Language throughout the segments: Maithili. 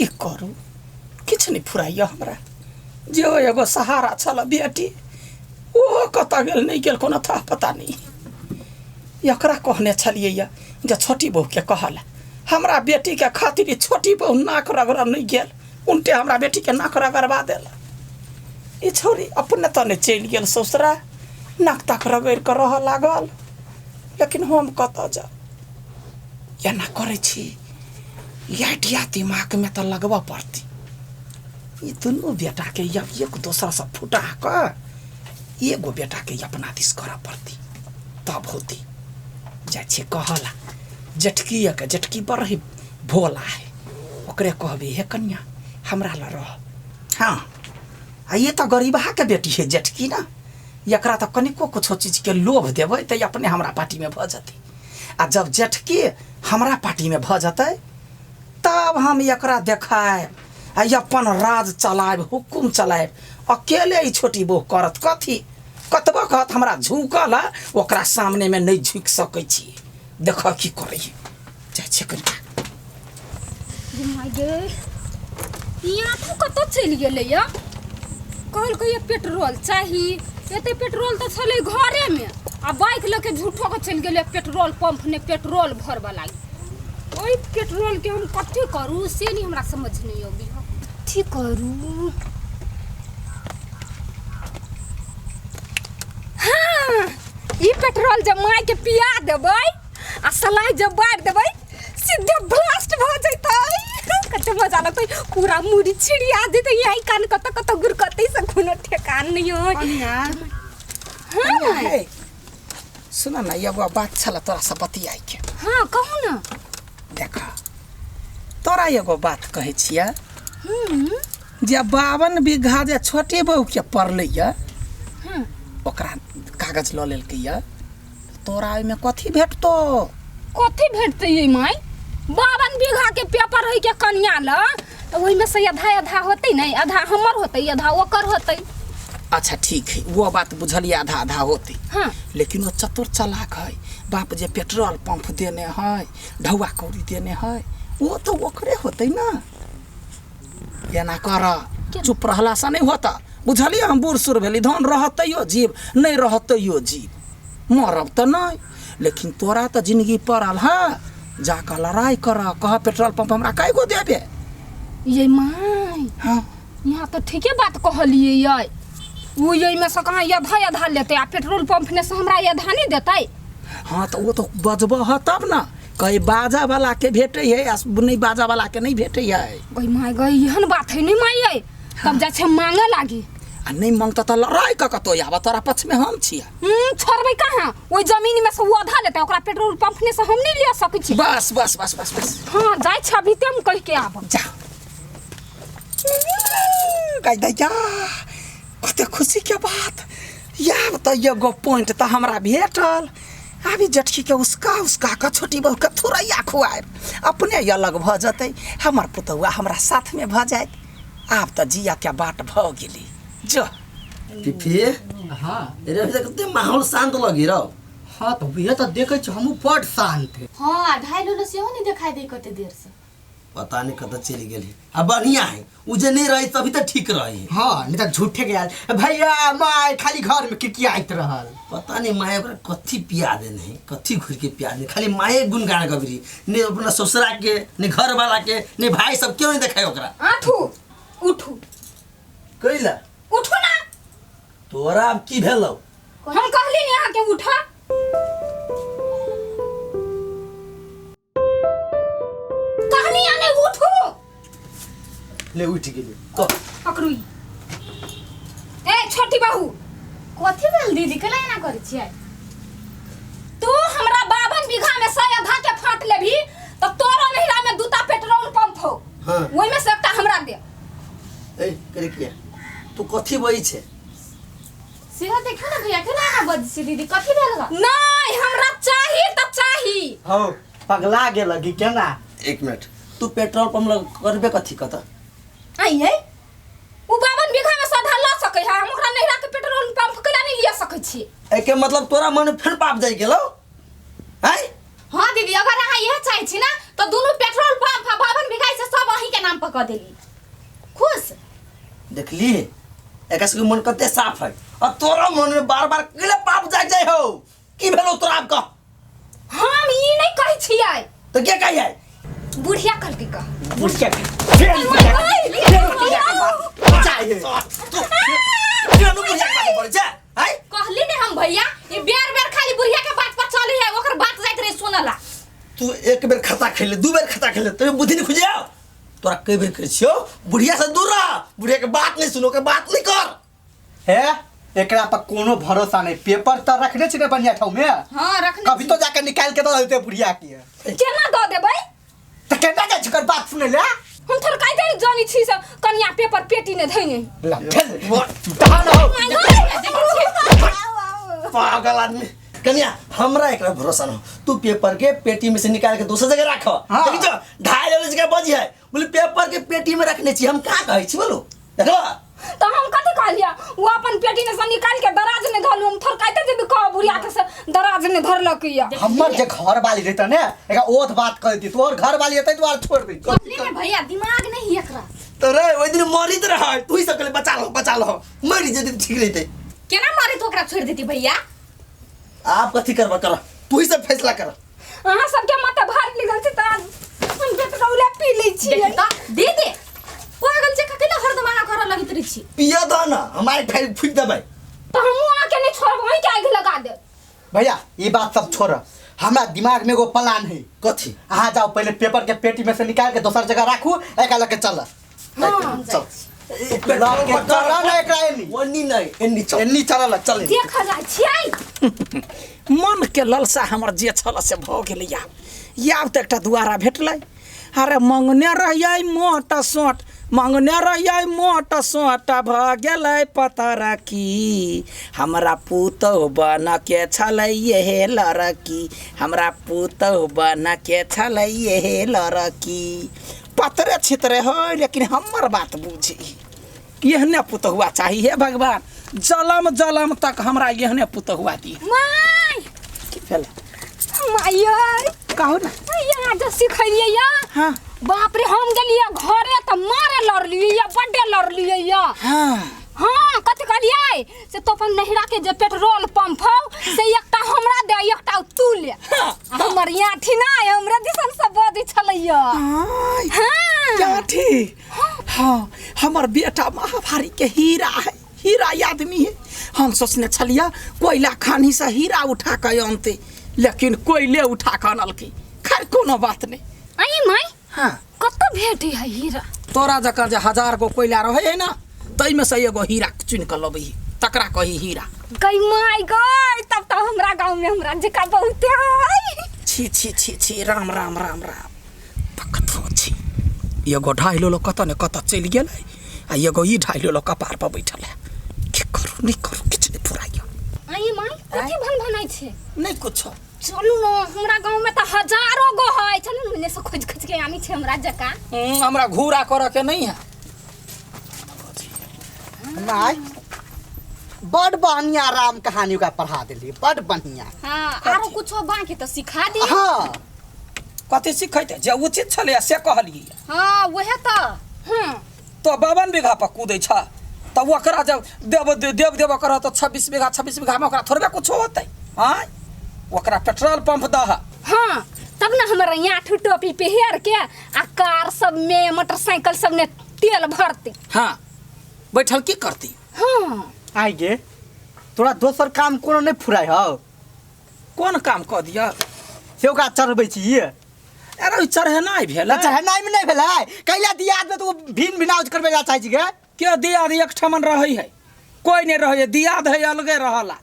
की करू किछु नहि फुराइए हमरा जे ओ एगो सहारा छल बेटी ओहो कतऽ गेल नहि गेल कोनो थाह पता नहि एकरा कहने छलियै यऽ जे छोटी बहूके कहल हमरा बेटीके खातिर ई छोटी बहू नाक रगड़ नहि गेल उनटे हमरा बेटीके नाक रगड़बा देलक ई छौड़ी अपने तऽ नहि चलि गेल ससुरा नाक ताक रगड़ि कऽ रहऽ लागल लेकिन हम कतऽ जाउ एना करै छी ई आइडिया दिमागमे तऽ लगबऽ पड़तै ई दुनू बेटाके एक दोसरसँ फुटा कऽ एगो बेटाके अपना दिस करऽ पड़तै तब होतै जाइ छियै कहऽ ला जेठकी के जेठकी बड़ ही भोला है ओकरे कहबै हे कनिया हमरा लग रह हाँ आ ये तऽ गरीबहा के बेटी है जेठकी ना एकरा तऽ कनिको कुछो चीजके लोभ देबै तऽ अपने हमरा पार्टीमे भऽ जेतै आ जब जेठकी हमरा पार्टीमे भऽ जेतै तब हम एकरा देखायब आ अपन राज चलायब हुकुम चलायब अकेले ई छोटी बहू करत कथी कतबो कहत हमरा झुकल है ओकरा सामनेमे नहि झुकि सकै छी देख की करै जाइ छियै कनिका। गे ई आँखो कतऽ चलि गेलै या कहलकै ये पेट्रोल चाही एते पेट्रोल तऽ छलै घरेमे आ बाइक लऽ के झूठो के चलि गेलै पेट्रोल पंप ने पेट्रोल भरबऽ लागि ओहि पेट्रोलके हम कथी करू से नहि हमरा समझ नहि अबै कथी करू हाँ ई पेट्रोल जब मायके पिया देबै आ सलाइ जब बारि देबै सीधे ब्लास्ट भऽ जेतै कते मजा लगतै पूरा मुड़ी छिड़िया जेतै यही कान कतऽ कतऽ गुरकतै से कोनो ठेकान नहि होय कनिया हाँ हे सुन न एगो बात छल तोरा से बतियाइके हाँ कहू ना देख तोरा एगो बात कहै छियै जे 52 बीघा जे छोटे बहूके पड़लै यऽ ओकरा कागज लऽ लेलकै यऽ तोरा ओहिमे कथी भेटतो कथी भेटतै ये माय 52 बीघा के पेपर है के कनिया ल तऽ ओहिमे से आधा आधा होतै नहि आधा हमर होतै आधा ओकर होतै अच्छा ठीक है वो बात बुझलिए आधा आधा होते हाँ लेकिन वो चतुर चालाक है बाप जे पेट्रोल पंप देने है ढौआ कौड़ी देने है वो तो ओकरे होते ना एना कर चुप रहला से नहीं होता बुझलिए हम बूढ़ सूढ़ भेली धन रहत तैयो जीव नहीं रहत तैयो जीव मरब तऽ नहीं लेकिन तोरा तऽ जिंदगी पड़ल है जाकऽ लड़ाई कर कह पेट्रोल पंप हमरा कै गो देबे ये माय हाँ यहाँ तऽ ठीके बात कहलिए ये ओ एहिमे से कहाँ आधा आधा लेतै आ पेट्रोल पंप ने से हमरा आधा नहि देतै हाँ तऽ ओ तऽ बजबह ह तब ने कहे बाजा वाला के भेटै है आ नहीं बाजा वाला के नहीं भेटै है गई माय गई एहन बात है नहीं माय ये तब जाइ छै मांगे लागी आ नहीं मांगता तऽ लड़ाई कऽ कऽ तो आबऽ तोरा पक्ष में हम छियै छोड़बै कहाँ ओहि जमीन में से ओ आधा लेतै ओकरा पेट्रोल पंप ने से हम नहीं लिअ सकै छी बस बस बस बस बस हाँ जाइ छै अभी ते हम कहि के आब जा गाय दैया कते खुशी के बात याब तऽ एगो पॉइंट तऽ हमरा भेटल अभी जेठकी के उसका उसका के छोटी बहू के थोड़ैया खुआएब अपने अलग भऽ जेतै हमर पुतहुआ हमरा साथमे भऽ जायत आब तऽ जिया के बाट भऽ गेली जो पिफी हाँ रे अभी तक माहौल शांत लगी रहो हाँ तो उहे तो देखे छी हमहूँ बड शांत है हाँ ढाई लोलो सेहो नहीं दिखाई दे कते देर से पता नहीं कतऽ चलि गेल है आ बढ़िया है उ जे नहीं रही तभी तो ठीक रही है हाँ नहीं तो झूठे के आयल भैया माय खाली घर में किकियाइत रहल पता नहीं माय ओकरा कथी पिया देने है कथी घुर के पिया देने खाली माये गुणगान गबरी ने अपना ससुरा के ने घर वाला के ने भाई सब क्यों नहीं देखाय ओकरा आठू उठू कैला उठू ना तोरा अब की भेलौ हम कहली नहीं अहाँ के उठा कहली आ नहीं उठू ले उठ गेली कह पकड़ू ई। ए छोटी बहू कथी भेल दीदी केला एना करै छियै तू हमरा 52 बीघा में से आधा के फाट लेबही तो तोरो नहिरा में दूटा पेट्रोल पंप हो हाँ। ओहि में से एकटा हमरा दे ए करे किया तू कथी बजै छै सेहो देखियौ ने भैया केना एना बजै छियै दीदी कथी भेल ग नहीं हमरा चाही तऽ चाही हौ पगला गेल कि केना एक मिनट तू पेट्रोल पंप लग करबे कथी कत आई है उ 52 बीघा में सधा लऽ सकै है हम ओकरा नहिरा के पेट्रोल पंप केना नहीं लिया सकै छी एके मतलब तोरा मन में फेर पाप जाय गेलौ आय हाँ दीदी अगर अहाँ इएह चाहै छी ना तऽ दुनू पेट्रोल पंप आ 52 बीघा से सब अहीं अहीं के नाम पर कऽ देली खुश। देखली एकरा सबके मन कते साफ है और तोरा मन में बार बार केले पाप जाग जाय हो की भेलो तोरा आब कह। हम ई नहीं कहै छियै। तो के कही है? बुढ़िया कहलकै कह। बुढ़िया के चाहिए फेर बुढ़िया के बात बोले छै हाय। कहली ने हम भैया ई बेर बेर खाली बुढ़िया के बात पर चले है ओकर बात जाइत रहे सुनला। तू एक बेर खता खेले दू बेर खता खेले तो बुद्धि नहीं खुजे तोरा कई बेर कहै छियौ बुढ़िया से दूर रह बुढ़िया के बात नहीं सुनो के बात नहीं कर। हे एकरा पर कोनो भरोसा नहीं पेपर तो रखने छी ने बढ़िया ठाव में। हां रखने कभी तो जाके निकाल के दऽ देते बुढ़िया के। केना दऽ देबै? तो केना जाइ छी ओकर बात सुनै ले? हम थोड़ कायदे ने जानी छी से कनिया पेपर पेटी ने धइने। ला फेल दहान हो। पागल आदमी। कन्या हमरा एकरा भरोसा न हो तू पेपर के पेटी में से निकाल के दोसर जगह राख। हाँ। देखी जो ढाई लेवल जगह बजी है बोले पेपर के पेटी में रखने छी हम का कहै छी बोलो देखलो। तो हम कथी कहलिया वो अपन पेटी में से निकाल के दराज में धरलू हम थोड़ कायदे जेबी कह बुढ़िया के से दराज में धरलक या। हमर जे घर वाली रहता ने एकरा ओत बात कर दी तोर घर वाली हेतै तो आर छोड़ दी। कहली ने भैया दिमाग नहीं एकरा। तो रे ओइ दिन मरित रह तू ही सकले बचा लो मरि जेती ठीक रहते। केना मारे तो ओकरा छोड़ देती भैया? आप कथी करबा कर तू ही सब फैसला कर। अहाँ सबके माथा भारी निकल छै त हम पेट्रोल पी लै छी। देखी त दे दे पागल जे ककेला हरदम आना करऽ लगैत रहै छी। पिया दो ना हमारे फाइल फूट देबै। तो हमहूँ अहाँके नहीं छोड़ब अहीं के आगि लगा देब। भैया ये बात सब छोड़ हमरा दिमाग में एगो प्लान है। कथी? अहाँ जाओ पहले पेपर के पेटी में से निकाल के दोसर जगह राखू एका लके चल। हाँ, चल लके चल ना एकरा एनी ओनी नहीं एनी चल एनी चल चल देखल जाइ छियै। मन के ललसा हमर जे छल से भऽ गेलै। आब तऽ एकटा दुआरा भेटलै। अरे मंगने रहियै मोट सोट मंगने रहियै मोट सोट भऽ गेलै पतरकी हमरा पुतहु बन के छलै हे लड़की हमरा पुतहु बन के छलै हे लड़की। पतरे छितरे है लेकिन हमर बात बुझी एहने पुतहुआ चाही हे भगवान जलम जलम तक हमरा एहने पुतहुआ दी। माय की भेलै? माय कहू ना यहाँ जो सिखैलियै या। हाँ। बाप रे हम गेलियै घरे तऽ मारे लड़लियै या बड्डे लड़लियै या। हाँ। हाँ कथी कहलियै से तो अपन नहिरा के जे पेट्रोल पंप हौ से एकटा हमरा दे एकटा तू ले। हाँ। हमर यहाँ ठिना हमरा दिसन से बजै छलैया। आय, हाँ। जाठी हाँ हमर बेटा महाभारी के हीरा है हीरा आदमी है। हम सोचने छलिया कोयला खानी से हीरा उठा के अनते लेकिन कोयले उठा के अनलकै। खैर कोनो बात नहीं। आई माई हाँ कतऽ भेटै है हीरा? तोरा जकाँ जे 1000 गो कोयला रहै है ना ताहिमे से एगो हीरा चुनि कऽ लबै है तकरा कही हीरा। गई माय गई तब तऽ हमरा गाँव में हमरा जकाँ बहुते है। छी छी छी छी राम राम राम राम पकतो छी एगो ढाई लो कतऽ ने कतऽ चलि गेलै आ एगो ई ढाई लो कपार पर बैठल है। की करू नहीं करू किछु नहीं फुराइया। आई माई कथी भन भनाइ छै? नहीं कुछो। चलू न हमरा गाँव में तऽ हजारो गो है चलू न ओने से खोज खोज के आनी छै हमरा जकाँ। हमरा घूरा करऽ के नहीं है। माय बड़ बढ़िया राम कहानी ओकरा पढ़ा देली बड़ बढ़िया। हां आरो कुछो बाकी तऽ सिखा दी। हाँ कथी सिखैते जे उचित छलै से कहलियै। हां वहे तऽ। हाँ तो 52 बीघा पर कूदै छ तऽ ओकरा जब देव देव देव करह तऽ 26 बीघा 26 बीघा में ओकरा थोड़बे कुछो होतै। आँय ओकरा पेट्रोल पंप दह। हाँ तब न हमरा यहाँ टोपी पहिर के आ कार सब में मोटरसाइकिल सब में तेल भरती। हाँ बैठल की करती? हाँ आइ गे तोरा दोसर काम कोनो नहीं फुराइ हौ? कोन काम कऽ दिअ? से ओकरा चढ़बै छी। अरे चढ़ेनाइ भेलै। चढ़ेनाइ में नहीं भेलै कैला दियाद में तो भिन भिनाउज करबै ला चाहै छी गे? के दियाद एक ठमन रहै है कोई नहीं रहै है दियाद है अलगे रहला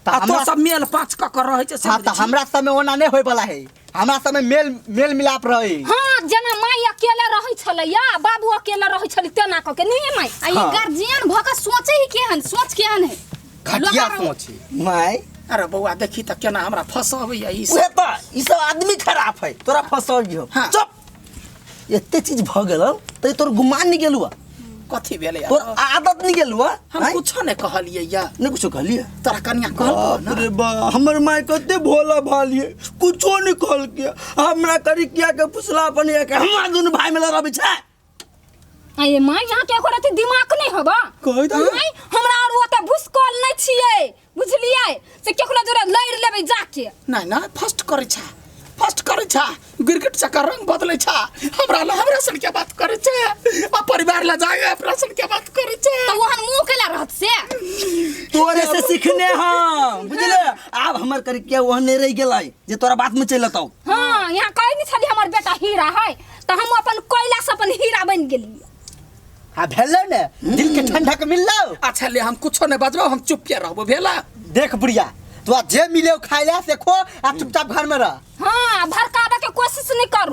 तऽ आ तो हमरा सब मेल पाँच कऽ कऽ रहै छै से हाँ तऽ बुझै छी। हमरा समय ओना नहीं होय वाला है हमरा समय मेल मेल मिलाप रहै। हाँ जेना माई अकेले रहै छलैया बाबू अकेले रहै छलै तेना कऽ के नहीं माई। आ ई हाँ। गार्जियन भऽ कऽ सोचै ही केहन सोच केहन है घटिया सोच है। माय अरे बौआ देखी तऽ केना हमरा फसबैया ई सब। उहे तऽ ई सब आदमी खराब है तोरा फसबियो। हाँ। चुप एते चीज भऽ गेल तऽ तोर गुमान नहीं गेलुआ कथी भेलै तोर आदत नहीं गेलुआ? हम कुछो नहीं कहलियै या। नहीं कुछो कहलियै तोरा कनिया कहलको बाप रे बा हमर माय कते भोला भालिए कुछो नहीं कहलकै हमरा करी किया के फुसला अपन के हमरा दुनू भाई में लड़ाबै छै। अये माँ यहाँ के एको रति दिमाग नहीं हबा कहि दही। आँय, हमरा और ओते भुसकल नहीं छियै बुझलियै से केकरो जोरे लड़ि लेबै जाके नहीं नहीं फर्स्ट करै छा फर्स्ट करै छा गिरगिट चक्कर रंग बदलै छा हमरा ला हमरा सन के बात करै छा आ परिवार ला जाके अपना सन के बात करै छा तऽ ओहन मुँह केला रहत से तोरे से सीखने हम बुझले आब हमर करिकिया ओहन नहीं रह गेलै जे तोरा बात में चलि एतौ हाँ यहाँ कहै नहीं छली हमर बेटा हीरा है तऽ हम अपन कोयला से अपन हीरा बनि गेलियै आ भेलै ने दिल के ठंडक मिललो अच्छा ले हम कुछो नहीं बजबो हम चुपिया रहबो भेला देख बुढ़िया तो जे मिले खाए ले से खो आ चुपचाप घर में रह हाँ भड़काबे के कोशिश नहीं करू।